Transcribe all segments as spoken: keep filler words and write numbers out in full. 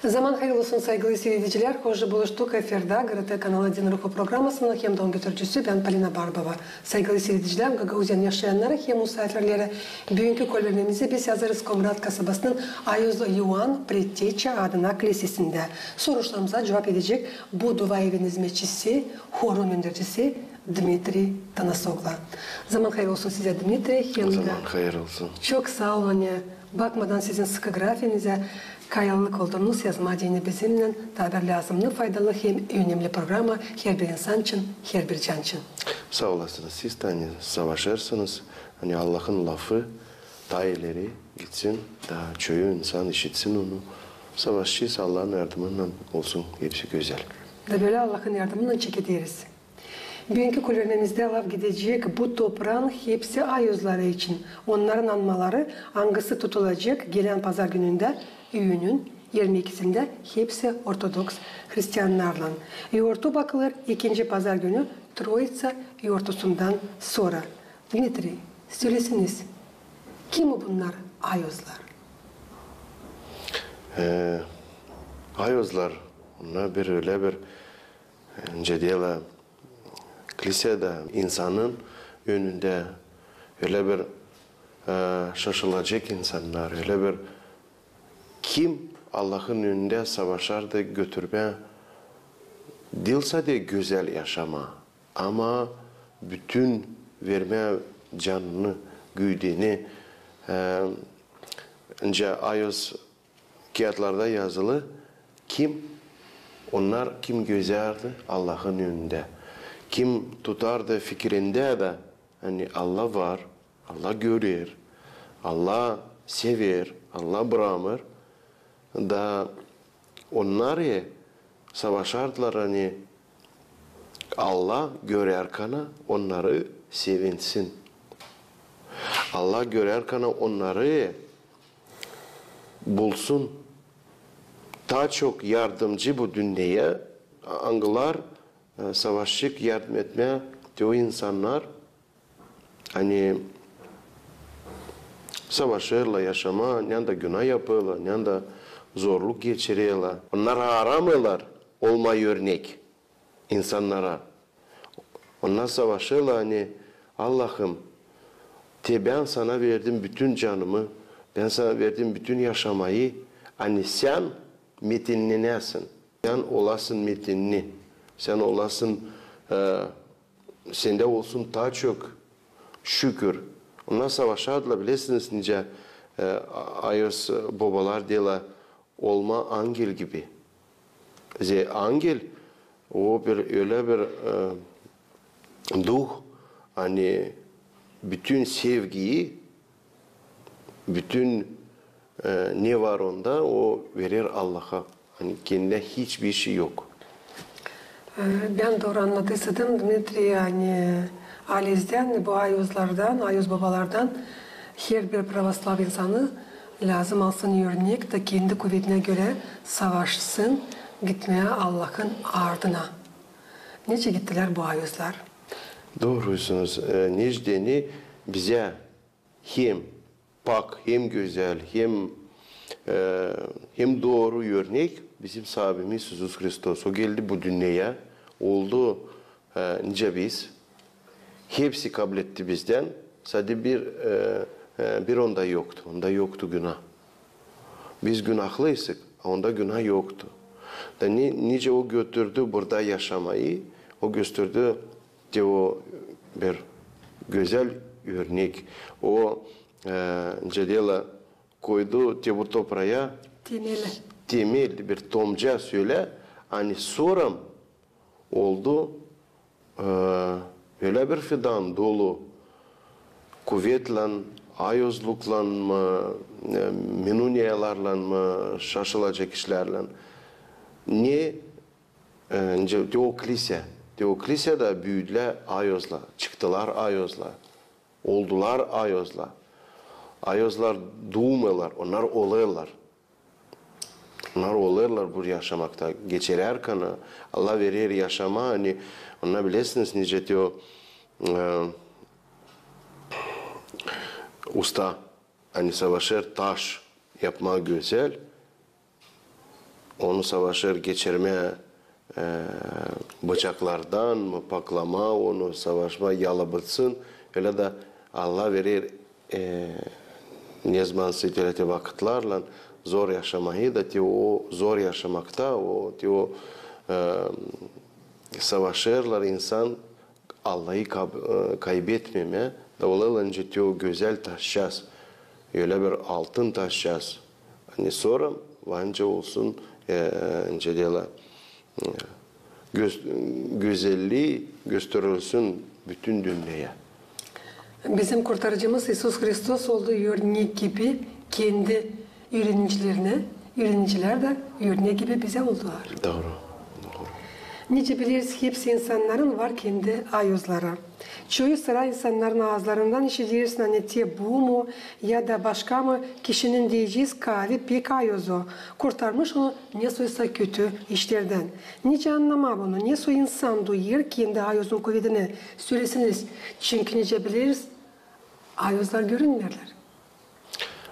Zaman hayırlı olsun, saygılı siiredicilär. Hoş buluştuk efirdä GRT kanalı Din ruhu programasının hem dä onun götürücüsü bän, Polina Barbova. Saygılı siiredicilär, Gagauziyanın yaşayannarı hem musaafirleri. Büünkü kolvernemizä biz hazırız Komrat kasabasının Ayozlu İoan Predteçä adına klisesindä. Soruşlarımıza cuvap edecek bu dua evinin hizmetçisi, horun öndercisi Dmitriy Tanasoglu. Zaman hayırlı olsun sizä, Dmitriy. Hem dä Zaman hayırlı olsun. Çok saa olun, ani bakmadan sizin sıkı grafiinizä, kayalı oldunuz yazmaa deyni bizimnän, taa bir lääzımnı, faydalı hem önemli programa herbir insan için, herbir can için. Saa olasınız, siz dä ani savaşêrsınız, ani Allahın lafı taa ileri gitsin, taa çoyu insan işitsin onu. Savaşêrız, Allahın yardımınnan olsun hepsi gözäl. Da bölä Allahın yardımınnan çekederäz. Büünkü kolvernemizdä laf gidecek bu topraan hepsi ayozları için. Onnarın anmaları, angısı tutulacek gelän pazar günündä, üünnün irmi ikisindä, hepsi ortodoks hristiyannarlan. Yortu bakılêr ikinci pazar günü Troitsa yortusundan sora. Dmitriy, söleseniz, kim bunnar ayozlar? E, ayozlar, onnar bir ölä bir, e, nicä deerlär, klisä dä insanın önündä ölä bir, e, şaşılacek insannar, ölä bir kim Allahın önündä savaşar da götürmää diil sade gözäl yaşamaa, ama bütün vermää canını, güdüni, e, nicä ayoz kiyatlarda yazılı, kim onnar, kim gözärdi Allahın önündä, kim tutardı fikirindä dä, ani Allah var, Allah görer, Allah sever, Allah bıramêr. Da onnar e savaşardılar, ani Allah görärkana onnarı sevinsin. Allah görärkana onnarı bulsun taa çok yardımcı bu dünneyä, angılar, e, savaşacek yardım etmää te o insannar, ani savaşêrlar yaşamaa, neredä günah yapêrlar, neredä zorluk geçirerlär. Onnar aramêêrlar olmaa örnek insannara. Onnar savaşêrlar, ani, Allahım, te bän sana verdim bütün canımı, bän sana verdim bütün yaşamayı, ani sän metinlenäsin, sän olasın metinni, sän olasın, e, sendä olsun taa çok şükür. Onnar savaşardılar, bilesiniz, nicä, e, a-, ayoz bobalar deerlär, olmaa angel gibi. Zerä angel, o bir, ölä bir, e, duh, ani bütün sevgiyi, bütün, e, ne var onda, o verer Allaha. Ani kendindä hiçbir şey yok. E, bän dooru annadıysaydım, Dmitriy, ani alizdän, bu ayozlardan, ayoz bobalardan herbir pravoslav insanı lääzım alsın örnek da kendi kuvetinä görä savaşsın gitmää Allahın ardına. Nicä gittilär bu ayozlar? Dooruysunuz, e, nicä deyni bizä hem pak, hem gözäl, hem, e, hem dooru örnek bizim Saabimiz İisus Hristos. O geldi bu dünneyä, oldu, e, nicä biz. Hepsi kabletti bizdän, sade bir, e, e, bir onda yoktu, onda yoktu günah. Biz günahlıysak, a onda günah yoktu. Da ni-, nicä o götürdü burada yaşamayı, o gösterdi te o bir gözäl örnek. O, e, nicä deerlär, koydu te bu toprağa temel, bir tomca sölä, ani sora oldu, e, ölä bir fidan dolu kuvetlän, ayozluklan mı, e, minuniyalarlan mı, şaşılacek işlärlän. Ne E, nicä, te o klisä, te o klisä dä büüdülär ayozlar, çıktılar ayozlar, oldular ayozlar. Ayozlar duumêêrlar, onnar olêrlar. Onnar olêrlar bu yaşamakta. Geçirärkana, Allah verer yaşamaa, ani, onnar bilesiniz, nicä te o, e, usta, ani savaşêr taş yapmaa gözäl, onu savaşêr geçirmää, e, bıçaklardan mı, paklamaa onu, savaşmaa, yalabıtsın. Ölä dä Allah verer, e, nezaman sä te vakıtlarlan zor yaşamayı da, te o zor yaşamakta, o, te o, e, savaşêrlar insan Allahı kab-, e, kaybetmemää, da olêr nicä te o gözäl taşçaaz, ölä bir altın taşçaaz. Ani sora var nicä olsun, e, nicä deerlär, e, göz-, gözellii gösterilsin bütün dünneyä. Bizim Kurtarıcımız İisus Hristos oldu örnek gibi kendi üürenicilerinä, üürenicilär dä örnek gibi bizä oldular. Dooru, dooru. Nicä bileriz, hepsi insannarın var kendi ayozları. Çoyu sıra insannarın aazlarından işidersin, ani te bu mu ya da başka mı kişinin deyecez, kaavi pek ayoz o, kurtarmış onu nesoysa kötü işlerdän. Nicä annamaa bunu, nesoy insan duyêr kendi ayozun kuvedini, sölesin. Çünkü nicä bileriz, ayozlar görünmeerlär.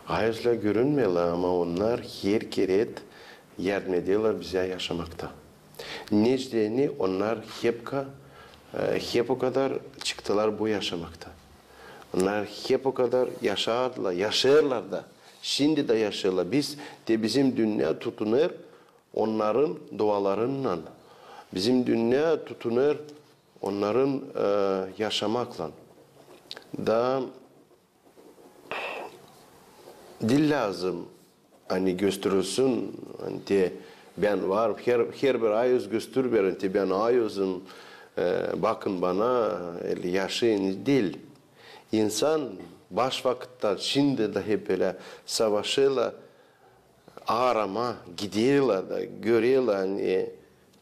Ayozlar görünmeerlär, ama onnar her kerä yardım ederlär bizä yaşamakta. Neçin deyni onnar hep ka-, e, hep okadar çıktılar bu yaşamakta. Onnar hep okadar yaşardılar, yaşêêrlar da. Şindi dä yaşêêrlar. Biz, te bizim dünnä tutunêr onnarın dualarınnan. Bizim dünnä tutunêr onnarın, e, yaşamaklan. Da diil lääzım, ani gösterilsin, ani te bän var, her, herbir ayoz gösterer, ani te bän ayozum, e, bakın bana, eli yaşayın, diil. İnsan baş vakıttan, şindi dä hep ölä savaşêrlar, arama giderlär da, görerlär, ani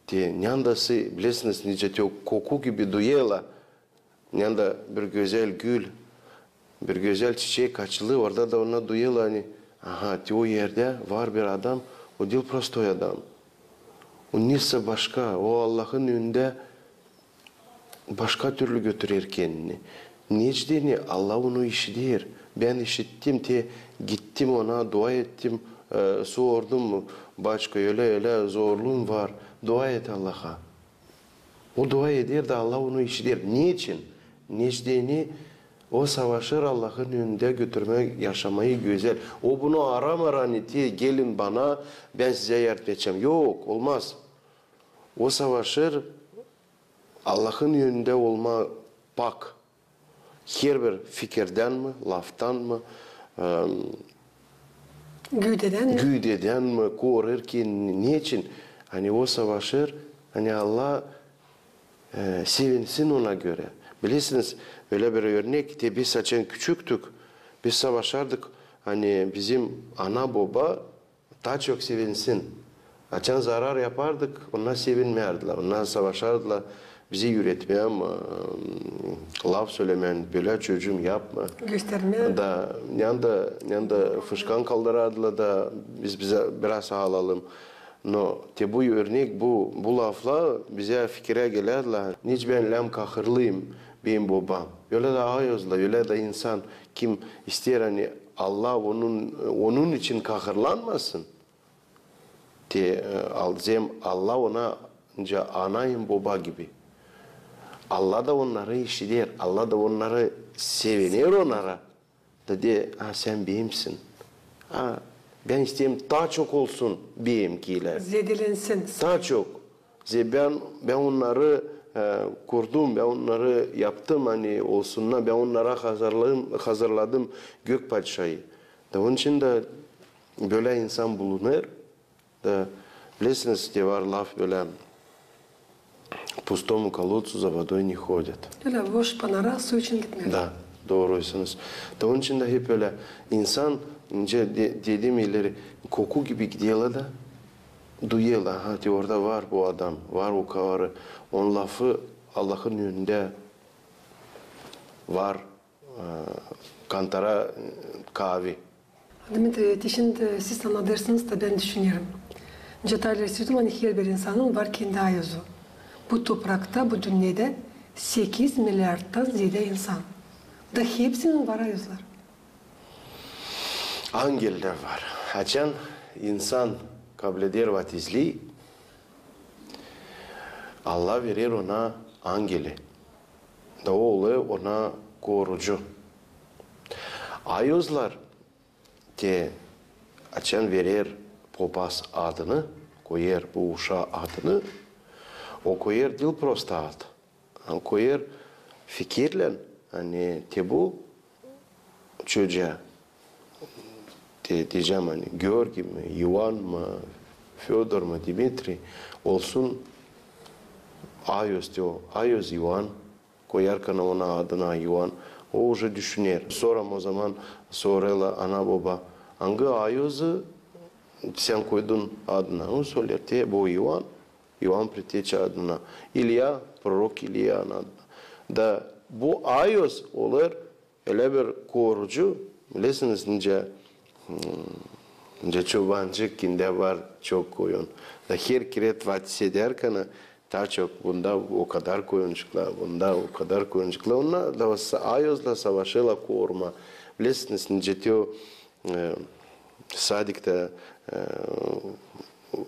te, neredä sä, bilersiniz, nicä te o koku gibi duyêrlar, neredä bir gözäl gül, bir gözäl çiçek açılı, orada da onnar duyêrlar, ani, aha, te o erdä var bir adam, o diil prostoy adam. O nesä başka, o Allahın önündä başka türlü götürer kendini. Neçin deyni, Allah onu işider. Bän işittim, te gittim ona, dua ettim, e, sordum, baçka, ölä, ölä zorluum var, dua et Allaha. O dua eder da Allah onu işider. Neçin? Neçin deyni, o savaşêr Allahın önündä götürmää yaşamayı gözäl. O bunu aramêêr, ani te gelin bana, bän sizä yardım edecäm. Yok, olmaz. O savaşêr Allahın önündä olmaa pak. Herbir fikirdän mi, laftan mı, em, güdedän mi, güdedän mi, korêr kendini. Neçin? Ani o savaşêr, ani Allah, e, sevinsin ona görä. Bilersiniz, ölä bir örnek, te biz açan küçüktük, biz savaşardık, ani bizim ana-boba taa çok sevinsin. Açan zarar yapardık, onnar sevinmeerdilär, onnar savaşardılar bizi üüretmää, em, laf sölemää, bölä, çocuum, yapma. Göstermää. Da, neredä, neredä fışkan kaldırardılar da biz, bizä biraz alalım. No te bu örnek, bu, bu laflar bizä fikirä gelärdilär, neçin bän lääm kahırlıyım, benim bobam. Ölä dä ayozlar, ölä dä insan, kim isteer, ani Allah onun, onun için kahırlanmasın. Te, e, al-, zem Allah ona nicä ana hem boba gibi. Allah da onnarı işider, Allah da onnarı seviner onnara. Da deer, a, sän benimsin. A, bän isteerim taa çok olsun benimkilär. Zedelensin. Taa çok. Ze-, bän, bän onnarı, e, kurdum, bän onnarı yaptım, ani olsunnar, bän onnara hazırladım, hazırladım gök padişayı. Da onun için dä bölä insan bulunêr. Da, bilersiniz, te var laf bölä: «Пустому колодцу за водой не ходят». Ölä boş panara su için gitmeer. Da, dooruysınız. Da onun için dä hep ölä insan, nicä de-, dedim ileri, koku gibi giderlär da duyêrlar, aha, te orada var bu adam, var o kavarı. Onun lafı Allahın önündä var, e, kantara, e, kaavi. Dmitriy, te şindi siz annadêrsınız da bän düşünerim. Nicä taa ileri sordum, ani herbir insanın var kendi ayozu. Bu toprakta, bu dünnedä sekiz milliardtan zeedä insan. Da hepsinin var ayozlar. Angeller var. Açan insan Kableder vaftizlii, Allah verer ona angeli. Da o olêr ona korucu. Ayozlar te açan verer popaz adını, koyêr bu uşaa adını, o koyêr diil prosta ad. An koyêr fikirlän, ani te bu çocuğa, te, deyecäm, ani Georgiy mi, İvan mı, Födor mu, Dimitriy, olsun Ayoz, te o, Ayoz İvan, koyarkana ona adını İvan, o uje düşüner. Sora o zaman sorêrlar ana-boba, angı Ayozı sän koydun adına? O söleer, te bu İvan, İvan Preteç adına. İlya, prorok İlyanın adına. Da bu Ayoz olêr ölä bir korucu, bilersiniz, nicä, hmm, nicä çobancık, kindä var çok koyun. Da her kerä vaftizedärkana, taa çok bunda o kadar koyuncuklar, bunda o kadar koyuncuklar. Onnar da sa-, Ayozlar savaşêrlar koruma. Bilersiniz, nicä te o, e, sadikta, e,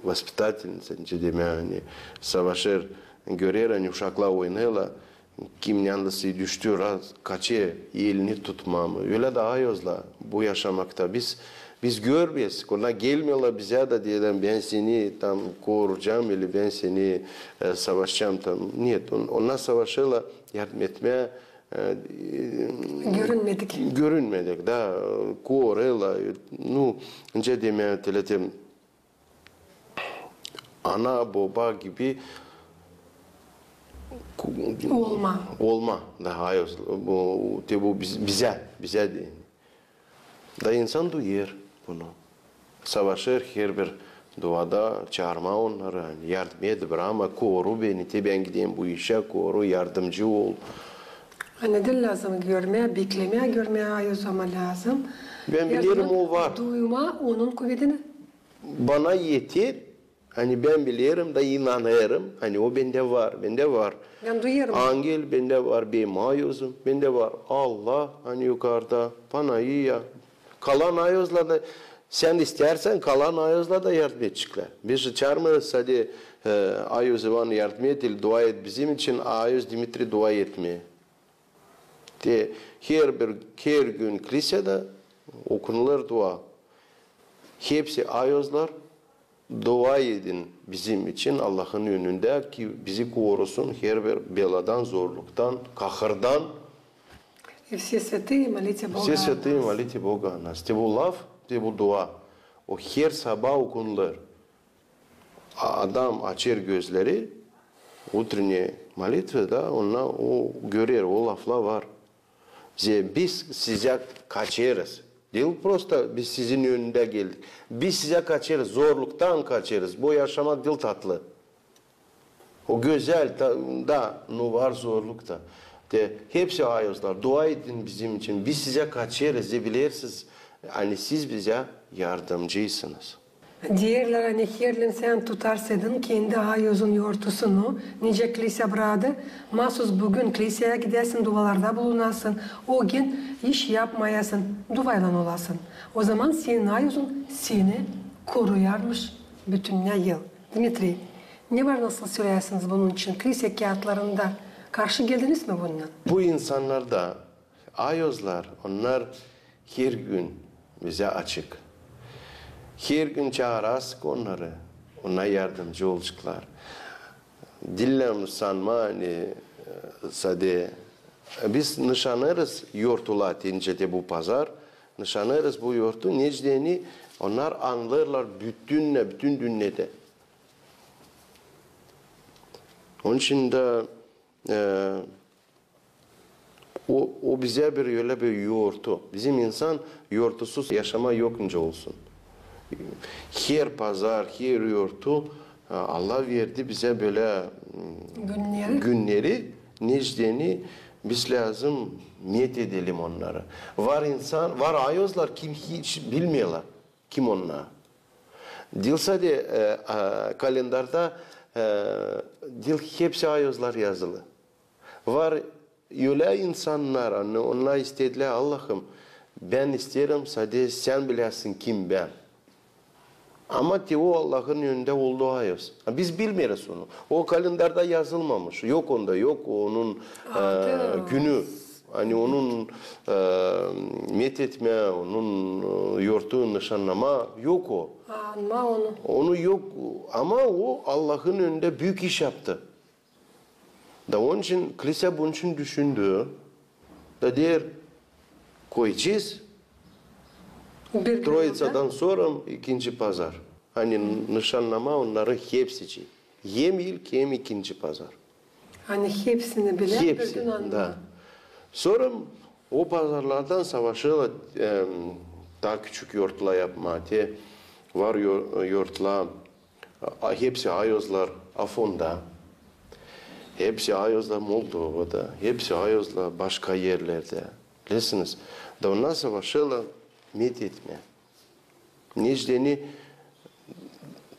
vaspitatelniţa, nicä demää, ani savaşêr, görer, ani uşaklar oynêêrlar, kim neredä düştü, raz kaçêr, elini tutmaa mı. Ölä dä Ayozlar bu yaşamakta. Biz, biz görmeeriz, onnar gelmeerlär bizä da deerlär, bän seni tam korucam ili bän seni, e, savaşacam tam. Нет, on-, onnar savaşêrlar yardım etmää, e, Görünmedik. Görünmedik, da, e, korêrlar, nu, nicä demää, te ölä te ana, boba gibi ku-, Olmaa. Olmaa, da, Ayoz, bu, te bu biz-, bizä, bizä deyni. Da insan duyêr bunu. Savaşêr herbir duada, çaarmaa onnarı, ani yardım et, brama, koru beni, te bän gideyim bu işä, koru, yardımcı ol. Ani diil lääzım görmää, beklemää, görmää Ayoz, ama lääzım. Bän bilerim, o var. Duymaa onun kuvedini. Bana eter, ani bän bilerim da inanêrım, ani o bendä var, bendä var. Bän duyêrım. Angel bendä var, benim Ayozum bendä var, Allah, ani yukarda, Panayia. Kalan Ayozlar da, sän istärsän, kalan Ayozlar da yardım edeceklär. Biz çaarmêêrız sade, e, Ayoz İvan yardım et, ili dua et bizim için, a Ayoz Dimitriy dua etmeer. Te herbir, her gün klisedä okunulêr dua. Hepsi Ayozlar, dua edin bizim için Allahın önündä, ki bizi korusun herbir beladan, zorluktan, kahırdan. И все святые, молите Бога о нас. Все святые, молите Бога о нас. Te bu laf, te bu dua. O her sabaa okunulêr. A-, adam açêr gözleri, утренняя молитва, da, onnar o görer, o laflar var. Ze-, biz sizä kaçêrız. Diil prosta biz sizin önündä geldik. Biz sizä kaçêrız, zorluktan kaçêrız. Bu yaşamak diil tatlı. O gözäl, ta-, da, nu var zorluk da. Te hepsi Ayozlar, dua edin bizim için. Biz sizä kaçêrız, ze bilersiniz, ani siz bizä yardımcıysınız. Deerlär, ani herliim sän tutarsaydın kendi Ayozun yortusunu, nicä klisä bradı, maasuz büün klisäyä gidäsin, dualarda bulunasın, o gün iş yapmayasın, duaylan olasın. O zaman senin Ayozun seni koruyarmış bütünnä yıl. Dmitriy, ne var nasıl sölärsiniz bunun için? Klisä kiyatlarında karşı geldiniz mi bundan? Bu insannarda Ayozlar, onnar her gün bizä açık. Her gün çaarasık onnarı, onnar yardımcı olaceklar. Diil lääzım sanmaa, ani, e, sade, e, biz nışanêrız yortula, te nicä te bu pazar, nışanêrız bu yortu, neçin deyni, onnar annêêrlar bütünnä, bütün dünnedä. Onun için dä, e, o, o bizä bir ölä bir yortu. Bizim insan yortusuz yaşamaa yok nicä olsun. Her pazar, her yortu, e, Allah verdi bizä bölä, m, günneri, neçin deyni biz lääzım met edelim onnarı. Var insan, var Ayozlar, kim hiç bilmeerlär, kim onnar. Diil sade, e, e, kalendarda, e, diil hepsi Ayozlar yazılı. Var ölä insannar, ani onnar istedilär, Allahım, bän isteerim, sade sän bilersin, kim bän. Ama te o Allahın önündä oldu ayoz. Ha, biz bilmeeriz onu. O kalendarda yazılmamış. Yok onda, yok onun, e, günü. Ani onun, e, met etmää, onun, e, yortu nışannama yok o. Anma onu. Onu yok. Ama o Allahın önündä büük iş yaptı. Da onun için klisä bunun için düşündü. Da deer, koyacez Troitsadan sora ikinci pazar. Ani nışannama onnarı hepsicii. Hem ilk, hem ikinci pazar. Ani hepsini bilä bir gün anma. Sora o pazarlardan savaşêrlar, e, taa küçük yortla yapmaa. Te var yor-, yortla, a, hepsi ayozlar Afonda. Hepsi ayozlar Moldovada. Hepsi ayozlar başka erlerdä. Bilesiniz. Da onnar savaşêrlar met etmää. Neçin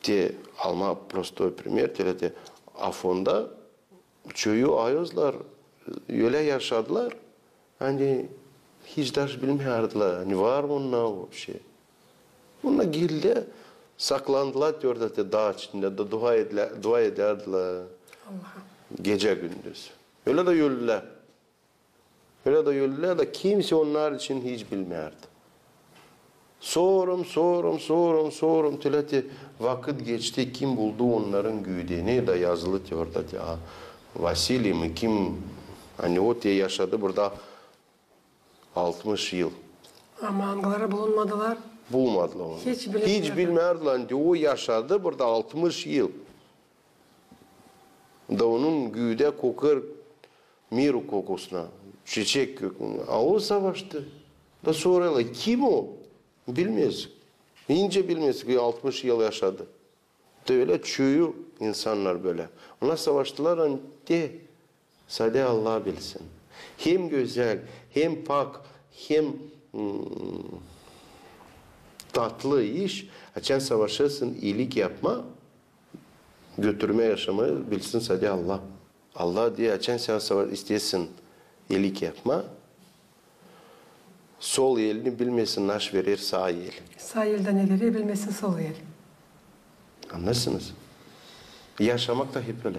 te almaa prostoy primer, te Afonda çoyu ayozlar ölä yaşadılar, ani hiç daş bilmeyärdilär, ani var mı onnar vopşe. Onnar geldilär, saklandılar te orada, te daa içindä, da dua edilä-, dua edärdilär gecä-gündüz. Ölä dä öldülär. Ölä dä öldülär, da kimsey onnar için hiç bilmeyärdi. Sora, sora, sora, sora, te ölä te vakıt geçti, kim buldu onnarın güüdeni, da yazılı te orada te, a, Vasiliy mı, kim, ani o te yaşadı burada altmış yıl. Ama angıları bulunmadılar? Bulmadılar onu. Hiç bilmeyärdilär. Hiç bilmeyärdilär, ani o yaşadı burada altmış yıl. Da onun güüdä kokêr miru kokusuna, çiçek köküne. A o savaştı. Da sorêrlar, kim o? Bilmeeriz. Nicä bilmeeriz, ki altmış yıl yaşadı. Da ölä çoyu insannar bölä. Onnar savaştılar, ani te sade Allah bilsin. Hem gözäl, hem pak, hem, mm, tatlı iş, açan savaşêrsın iilik yapmaa, götürmää yaşamaa, bilsin sade Allah. Allah deer, açan sän sava-, isteersin iilik yapmaa, sol elini bilmesin naş verer saa el. Saa eldän neleri bilmesin sol el. Annêêrsınız? Yaşamak ta hep ölä.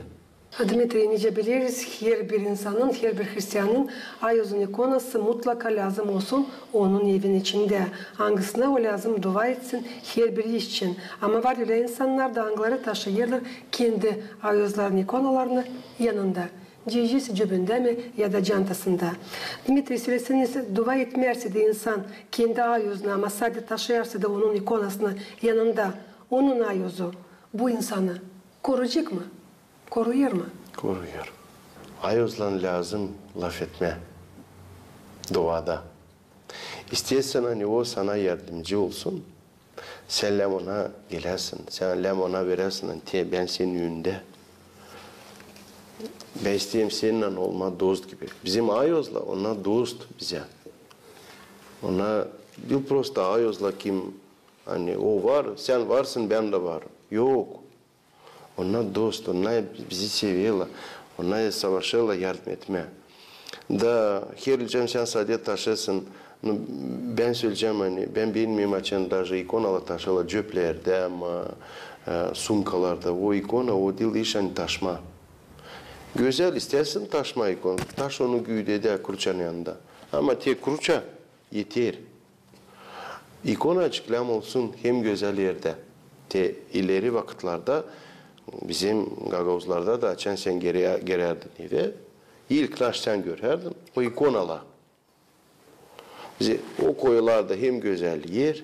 Dmitriy, nicä bileriz, herbir insanın, herbir hristianın ayozun ikonası mutlaka lääzım olsun onun evin içindä, angısına o lääzım dua etsin herbir iş için. Ama var ölä insannar da, angıları taşıyêrlar kendi ayozlarını, ikonalarını yanında. Deyecez, cübündä mi ya da çantasında. Dmitriy, söleseniz, dua etmärse dä insan kendi ayozunu, ama sade taşıyarsa da onun ikonasını yanında, onun ayozu bu insanı koruyacek mı? Koruyêr mı? Koruyêr. Ayozlan lääzım lafetmää duada. İsteersin, ani o sana yardımcı olsun. Sän lääzım ona geläsin, sän lääzım ona veräsin, ani te bän senin önündä. Bän isteerim seninnän olmaa dost gibi. Bizim ayozla, onnar dost bizä. Onnar diil prosta ayozla, kim, ani o var, sän varsın, bän dä varım. Yok. Onnar dost, onnar bizi severlär, onnar savaşêrlar yardım etmää. Da herliim sän sade taşıyêrsın, nu, bän söleyecäm, ani bän bilmeerim, açan daje ikonalar taşıyêrlar cöplerdä mi, e, sumkalarda. O ikona, o diil iş, ani taşımaa. Gözäl, isteersin taşımaa ikona, taşı onu güüdedä kruçanın yanında. Ama te kruça eter. İkonacık lääzım olsun hem gözäl erdä. Te ileri vakıtlarda bizim gagauzlarda da açan sän gele-, gelärdin evä, ilk naş sän görärdin o ikonalar. Bizä o koyularda hem gözäl er,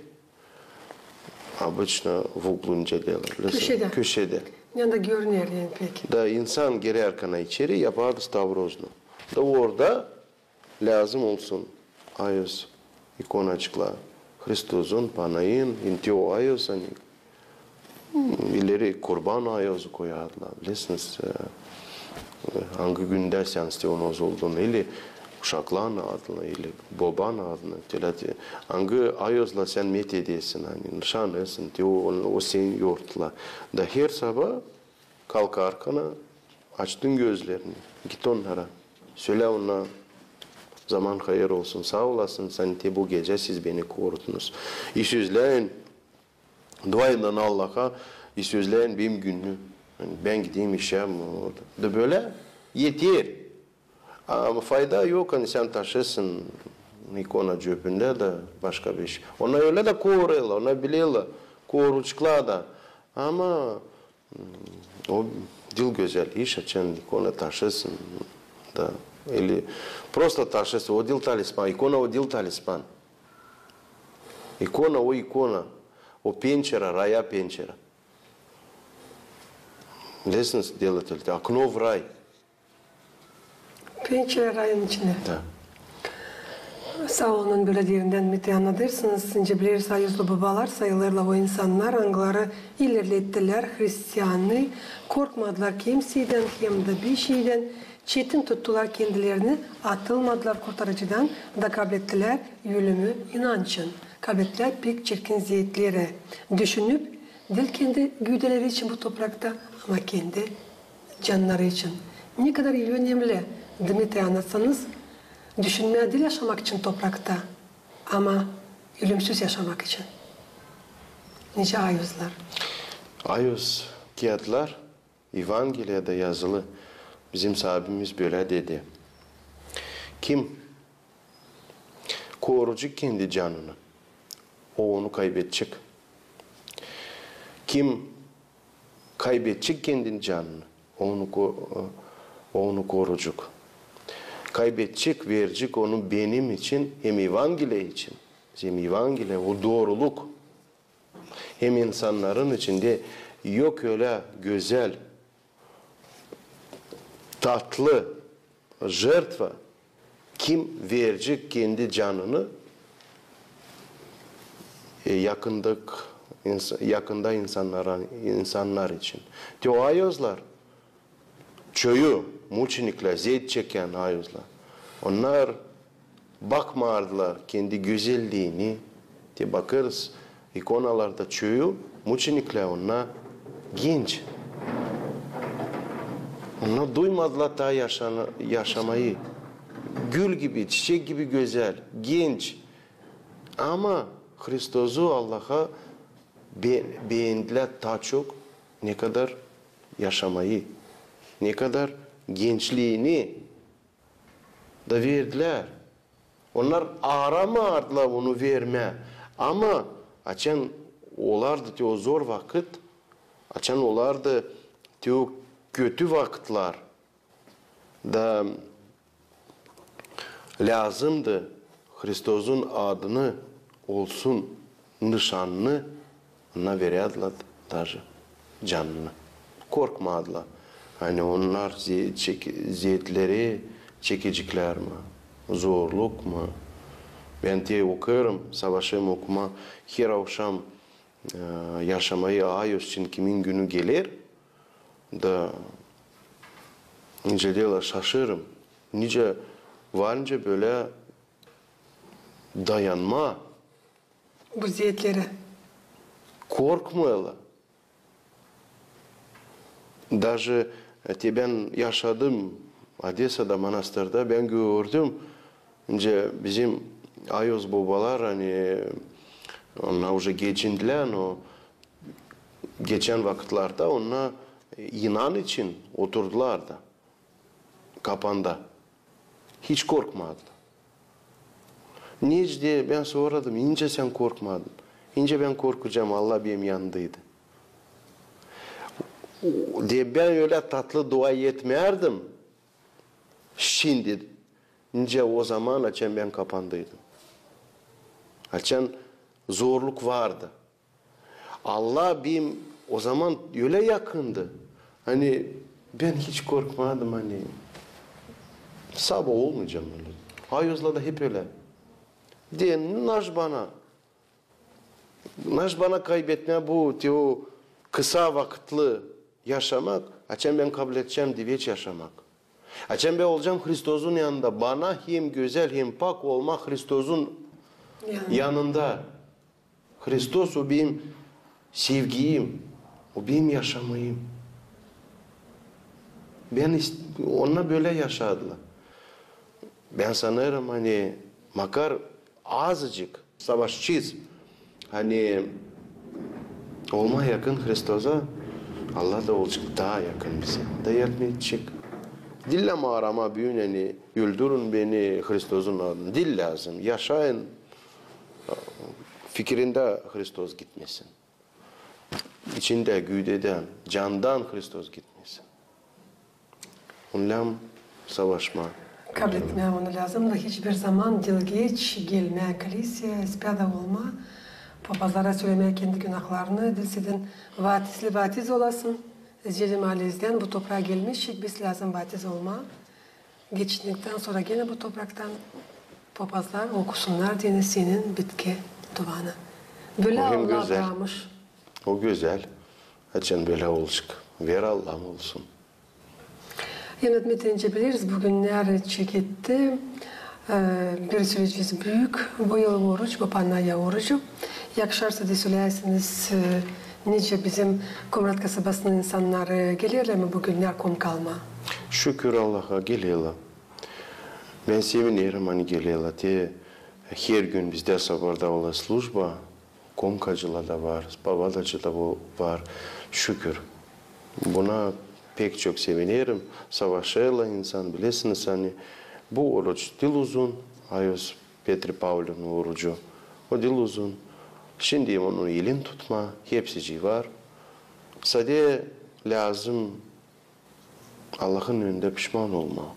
обычно в углу nicä deerlär, bilirsin, köşedä. Köşedä. Yanında görüner, yani, pek. Da insan girärkän içeri yapardı stavrozunu. Da orada lääzım olsun ayoz ikonacıklar. Hristosun, Panayın, hem te o ayoz, ani, hmm, ileri Kurban ayozu koyardılar, bilesiniz, e, e, angı gündä sän isteersin onu, oz oldun, ili uşakların adına, ili bobanın adına, te ölä te, angı ayozla sän met edersin, ani nışan etsin, te o, o senin yortla. Da her saba kalkarkana, açtın gözlerini, git onnara. Sölä onnar, zaman hayır olsun, saa olasınız, ani te bu gecä siz beni korudunuz. İ sözläyin Dua edän Allaha, e, sözleyin benim günümü. Yani bän gideyim işäm orada. Da bölä eter. Ama fayda yok, ani sän taşıyêrsın ikona cöbündä da başka bir şey. Onu ölä dä korêrlar, onu bilerlär korucuklar da. Ama, m, o diil gözäl iş, açan ikona taşıyêrsın da, ili prosto taşıyêrsın, o diil talisman, ikona o diil talisman. Ikona o ikona, o pençera, raya pençera. Лестница, делатель, окно в рай. Pençerä rayın içinä. Da. Saa olun, bölä derindän, Dmitriy, annadêrsınız. Nicä bileriz, ayozlu bobalar sayılêrlar o insannar, angıları ilerlettilär hristiannıı, korkmadılar kimseydän hem dä bişeydän, çetin tuttular kendilerini, atılmadılar kurtarıcıdan da kablettilär ölümü inançın, kablettilär pek çirkin zeetleri, düşünüp, diil kendi gövdeleri için bu toprakta, ama kendi cannarı için. Ne kadar önemli, Dmitriy, annatsanız, düşünmää diil yaşamak için toprakta, ama ölümsüz yaşamak için. Nicä ayozlar. Ayoz kiyatlar, Evangeliyada yazılı, bizim Saabimiz bölä dedi: Kim korucek kendi canını, o onu kaybedecek. Kim kaybedecek kendi canını, o onu ko-, o onu korucek. Kaybedecek, verecek onu benim için hem Evangeliya için. Bizim Evangeliya, o dooruluk. Hem insannarın içindä yok ölä gözäl, tatlı jertva, kim verecek kendi canını, e, yakındak-, ins-, yakında insannara, insannar için. Te o ayozlar, çoyu muçeniklär, zeet çekän ayozlar, onnar bakmardılar kendi gözelliini. Te bakêrız, ikonalarda çoyu muçeniklär, onnar genç. Onnar duymadılar taa yaşana-, yaşamayı. Gül gibi, çiçek gibi gözäl, genç. Ama Hristozu, Allaha be-, beendilär taa çok, ne kadar yaşamayı, ne kadar gençliini da verdilär. Onnar aaramardılar onu vermää. Ama açan olardı te o zor vakıt, açan olardı te o kötü vakıtlar, da lääzımdı Hristozun adını olsun nışanını, onnar verärdiler daji canını. Korkmadılar, ani onnar ze-, çek-, zeetleri çekeceklär mi, zorluk mu. Bän te okêrım, savaşêrım okumaa her avşam, e, yaşamayı, ayoz için, kimin günü geler, da nicä deerlär, şaşêrım, nicä var nicä bölä dayanmaa bu zeetlerä. Korkmêêrlar. Daji, e, te bän yaşadım Odesada, Manastırda, bän gördüm, nicä bizim ayoz bobalar, ani, onnar uje geçindilär, no geçän vakıtlarda onnar, e, inan için oturdular da kapanda. Hiç korkmadılar. Nicä, bän soradım, nicä sän korkmadın? Nicä bän korkacam, Allah benim yanımdaydı. De bän ölä tatlı dua etmärdim şindi, nicä o zaman, açan bän kapandaydım. Açan zorluk vardı. Allah benim o zaman ölä yakındı, ani bän hiç korkmadım, ani sabaa olmayacam ölä. Ayozlar da hep ölä. De, naş bana, naş bana kaybetmää bu, te o kısa vakıtlı yaşamak, açan bän kabledecäm diveç yaşamak. Açan bän olacam Hristozun yanında, bana hem gözäl, hem pak olmak Hristozun yanında. Hristos, o benim sevgiyim, o benim yaşamayım. Bän ist-, onnar bölä yaşadılar. Bän sanêrım, ani makar azıcık savaşacez, ani Olmaa yakın Hristosa, Allah da olacek taa yakın bizä. Da yardım edecek. Diil lääzım aaramaa büün, ani öldürün beni Hristozun adına. Diil lääzım. Yaşayın, fikirindä Hristos gitmesin. İçindä, güüdedä, candan Hristos gitmesin. Onu lääzım savaşmaa. Kabletmää onu lääzım da hiçbir zaman diil geç gelmää kliseyä, ispiyada olmaa, papazlara sölemää kendi günahlarını, diil senin vaatizli vaatiz olasın, zelim halizdän bu topraa gelmişik, biz lääzım vaatiz olmaa. Geçindiktan sora genä bu topraktan papazlar okusunnar deyni senin bitki duanı. Bölä Allah brakmış. O gözäl. Açan bölä olacek. Veer Allahım olsun. Ennä, Dmitriy, nicä bileriz, bugünnär çeketti. E, bir söleyecez büük bu yıl oruç, bu Pannaya orucu. Yakışarsa da sölärsiniz, e, nicä bizim Komrat kasabasının insannarı gelerlär mi bugünnär Kom kalmaa? Şükür Allaha, gelerlär. Bän sevinerim, ani gelerlär. Te her gün bizdä sobarda olêr slujba, komkacılar da var, bavadacılar da var. Şükür. Buna pek çok sevinerim. Savaşêrlar insan, bilersiniz, ani bu oruç diil uzun, Ayos Petri Pavlin orucu. O diil uzun. Şindi onu ilin tutmaa, hepsicii var. Sade lääzım Allahın önündä pişman olmaa.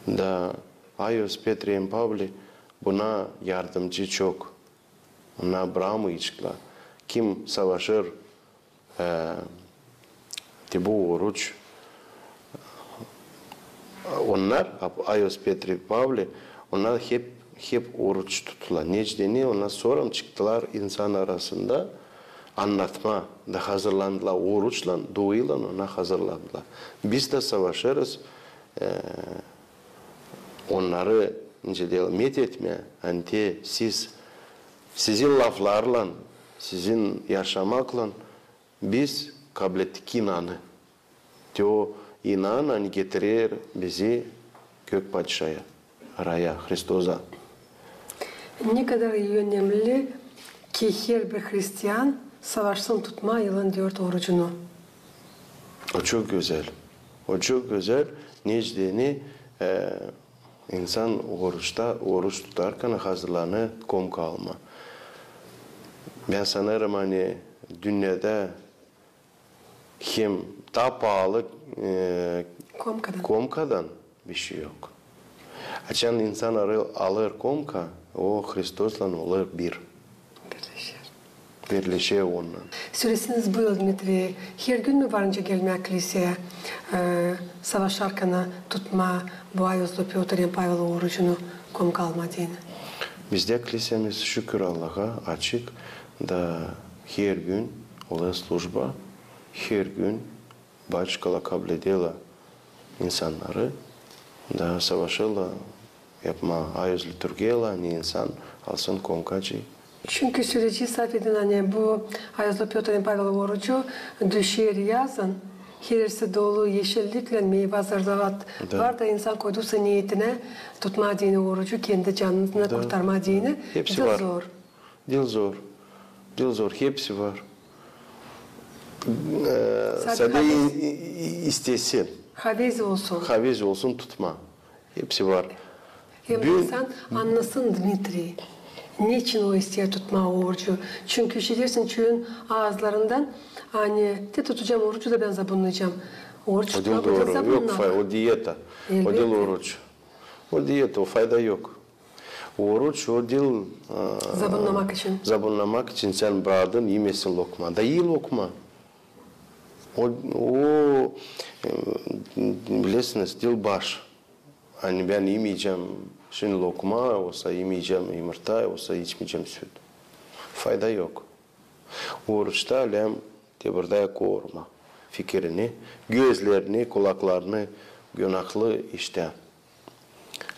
Da Ayos Petri hem Pavli buna yardımcı çok. Onnar bramıceklar. Kim savaşêr, e, te bu oruç, onnar, Ayos Petri Pavli, onnar hep, hep oruç tuttular. Neçin deyni, onnar sora çıktılar insan arasında annatmaa da hazırlandılar oruçlan, duaylan ona hazırlandılar. Biz dä savaşêrız, e, onnarı, nicä deyelim, met etmää, ani te siz, sizin laflarlan, sizin yaşamaklan biz kablettik inanı. Te o inan, ani getirer bizi Gök Padişaya, raya, Hristosa. Ne kadar önemli ki herbir hristian savaşsın tutmaa yılın dört orucunu. O çok gözäl. O çok gözäl. Neçin deyni, e, insan oruçta, oruç tutarkan hazırlanêr Kom kalmaa. Bän sanêrım, ani dünnedä hem taa paalı, e, Komkadan. Komkadan bişey yok. Açan insan arı-, alêr Komka, o Hristoslan olêr bir. Birleşer. Birleşer onunnan. Söleseniz, bu yıl, Dmitriy, her gün mü var nicä gelmää kliseyä, e, savaşarkan tutmaa bu Ayozlu Pötr hem Pavel orucunu Kom kalmaa deyni? Bizdä klisemiz, şükür Allaha, açık, da her gün olêr slujba, her gün baçkalar kablederlär insannarı, da savaşêrlar yapmaa ayozlu liturgiyalar, ani insan alsın komkacıı. Çünkü söleyecez, safedin, ani bu Ayozlu Pötr hem Pavel orucu düşer yazın, herisi dolu yeşilliklän, meyva, zerzevat. Da. Var da insan koyduysa niyetinä tutmaa deyni orucu, kendi canını kurtarmaa deyni. Hepsi var. Zor. Diil zor. Diil zor. Hepsi var. E, sade i-, i-, istesin. Havezi olsun. Havezi olsun tutmaa. Hepsi var. Hem insan annasın, Dmitriy, neçin o isteer tutmaa orucu. Çünkü işidersin çoyun aazlarından, ani te tutacam orucu da bän zabunnaycam. Oruç tutmaa, o diil dooru. Yok, fay-, o dieta. O diil oruç. O dieta, o fayda yok. Oruç o diil, e, zabunnamak için. Zabunnamak için sän brakadın imesin lokma. Da i lokma. O, o, e, bilesiniz, diil baş. Ani bän imeycäm şindi lokma, osa imeycäm yumurta, osa içmeycäm süt. Fayda yok. Oruçta lääzım te burada koruma fikirini, gözlerini, kulaklarını günahlı iştä.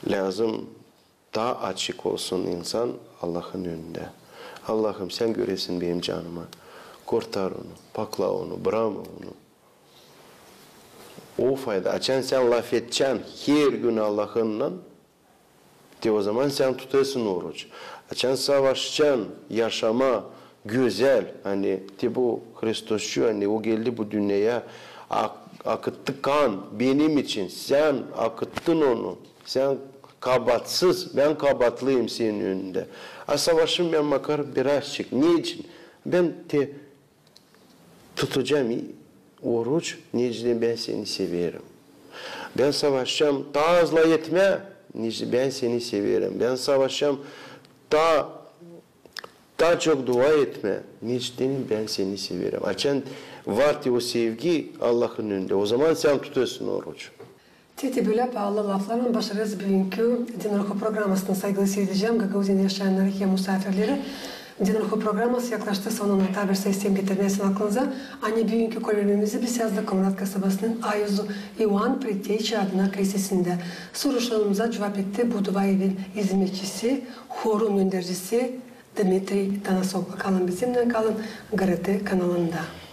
Lääzım taa açık olsun insan Allahın önündä. Allahım, sän göresin benim canımı. Kurtar onu, pakla onu, brakma onu. O fayda. Açan sän lafedecän her gün Allahınnan, te ozaman sän tutêrsın oruç. Açan savaşacän yaşamaa gözäl, ani te bu Hristosçu, ani o geldi bu dünneyä, ak-, akıttı kan benim için, sän akıttın onu, sän kabaatsız, bän kabaatlıyım senin önündä. A savaşêrım bän makar birazçık. Neçin? Bän te tutacam oruç, neçin bän seni severim. Bän savaşacam taa az laf etmää, neçin bän seni severim. Bän savaşacam taa, taa çok dua etmää, neçin bän seni severim. Açan var te o sevgi Allahın önündä, ozaman sän tutêrsın oruç. Te, te bölä paalı laflarlan başarêrız büünkü Dinnä Ruhu programasını, saygılı siiredicilerim, Gagauziyanın yaşayannarı hem musaafirleri. Dinnä Ruhu programası yaklaştı sonuna. Taa bir say isteerim getirmää aklınıza, ani büünkü görevimizi biz yazdık Komrat kasabasının Ayuzu İoan Preteçi adına klisesindä. Soruşlarımıza cuvap etti bu dua evin izmetçisi, horun öndercisi Dmitriy Tanasoglu. Kalın bizimnän, kalın GRT kanalında.